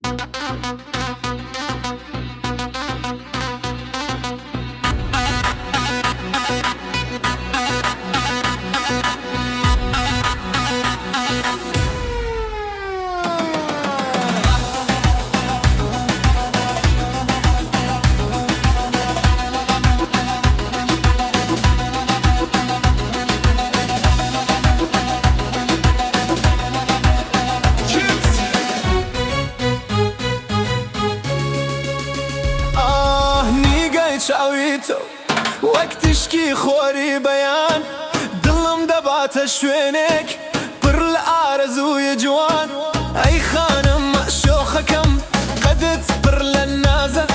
ئاه نیگای چاوی تۆ وەک تیشکی خۆری بەیان، دڵم دەباتە شوێنێک پڕ لە ئارەزووی جوان. ئەی خانم شۆخەکەم قەدت پڕ لە نازە،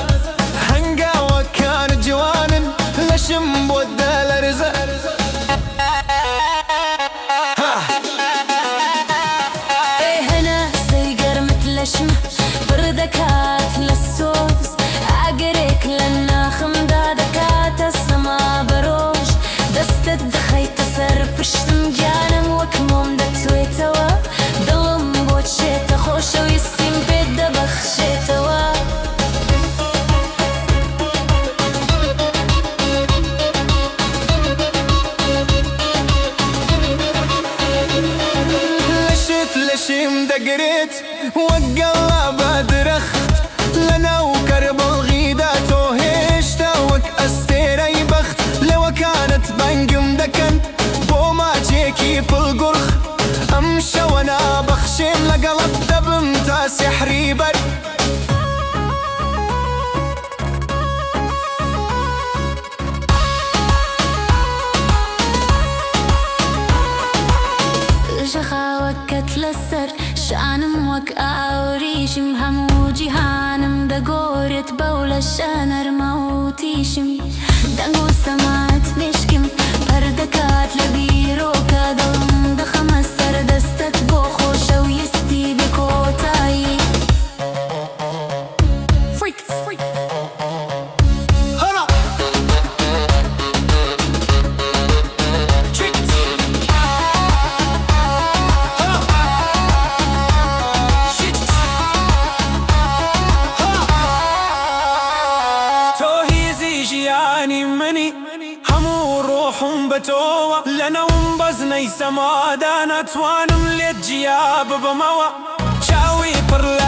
هەنگاوەکانت جوانن لەشم بۆت دەلەرزە. ئێ هەناسەی گەرمت لەشم پڕ دەکات لە سۆز، ئاگرێک لە ناخمدا دەکاتە سەما بە ڕۆژ، دەستت دەخەیتە سەر پشتم گیانم وەک مۆم دەتوێتەوە، دڵم بۆت شێتە خۆشەویستیم پێت دەبەخشێتەوە. لەشت لەشیم دەگرێت وەک گەڵا بە درەخت، لەناو کەربڵغیدا تۆ هێشتا وەک ئەستێرەی بەخت، لێوەکانت بانگم دەکەن بۆ ماچێکی پڵگوڕخ، ئەم شەوە نابەخشێم لەگەڵت دەبم تا سیحری بەر. شەخاوەکەت لەسەر شانم وەک ئاوریشم، هەموو جیهانم دەگۆرێت بەو لەشە نەرمە و تیشم، دەنگ و سەمات مێشکم پەر دەکات لە بیرۆکە، دڵم دەخەمە سەر دەستت بۆ خۆشەویستی بێ کۆتایی. تۆ هیزی ژیانی منی، هەموو ڕۆحم بە تۆوە، لەناوم بەزنەی سەمادا ناتوانم لێت جیا ببمەوە، چاوی پڕ لە